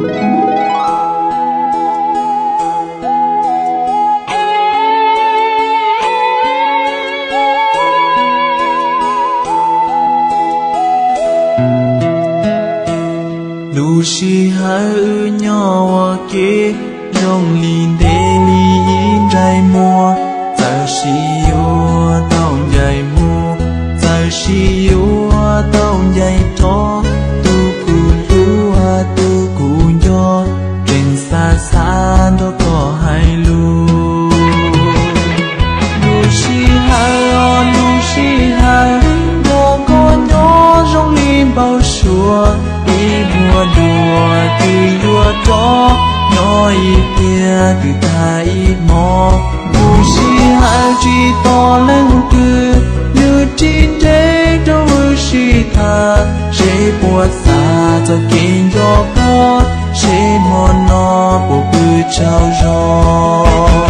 Lub sij hawm wb nyob ua ke zoo li ntev li ib ntsais muag, txawm sis yuav tau ncaim mus, txawm sis yuav tau ncaim rov, tus kuv hlub, tus kuv nco, tseem xav xav nrog koj hais lus. Lub sij hawm, lub sij hawm nrog koj nyob zoo li npau suav, ib vuag dua twb yuav rov, nyob ib pliag twb tag ib hmo. Lub sij hawm tsis tos leej twg, nws tsis nres rau wb sib tham, seb puas xav txoj kev nco koj, seb hmo no puas pw tsaug zog.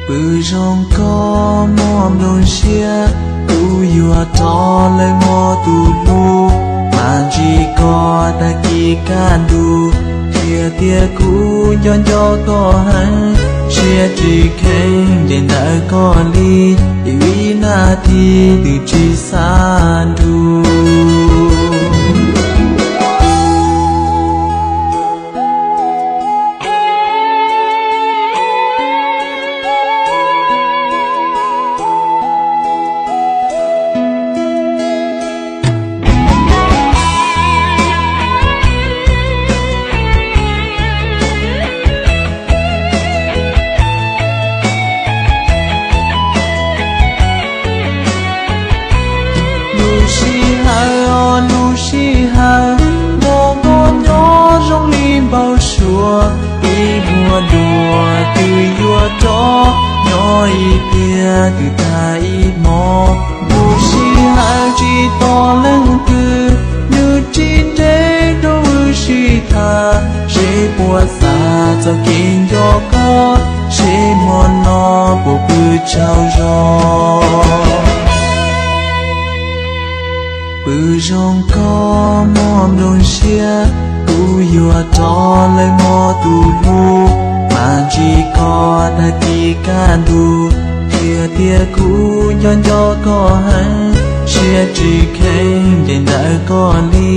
Pw zoo koj muaj nplooj siab, kuv yuav rov lawm mog tus hlub, mas ntsib koj tag kis kaj ntug, qhia tias kuv nco nco koj heev, siab tsis kheev nres ntawm koj li, vib naj thib twb tsis xav nrug. Lub sij hawm, lub sij hawm nrog koj nyob zoo li npau suav, ib vuag dua twb yuav rov, nyob ib pliag twb tag ib hmo. Lub sij hawm tsis tos leej twg, nws tsis nres rau wb sib tham, seb puas xav txoj kev nco koj, seb hmo no puas pw tsaug zog. Pw zoo koj muaj nplooj siab, kuv yuav rov lawm mog tus hlub, mas ntsib koj tag kis kaj ntug, qhia tias kuv nco nco koj heev, siab tsis kheev nres ntawm koj li,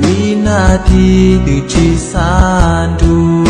vib naj thib twb tsis xav nrug.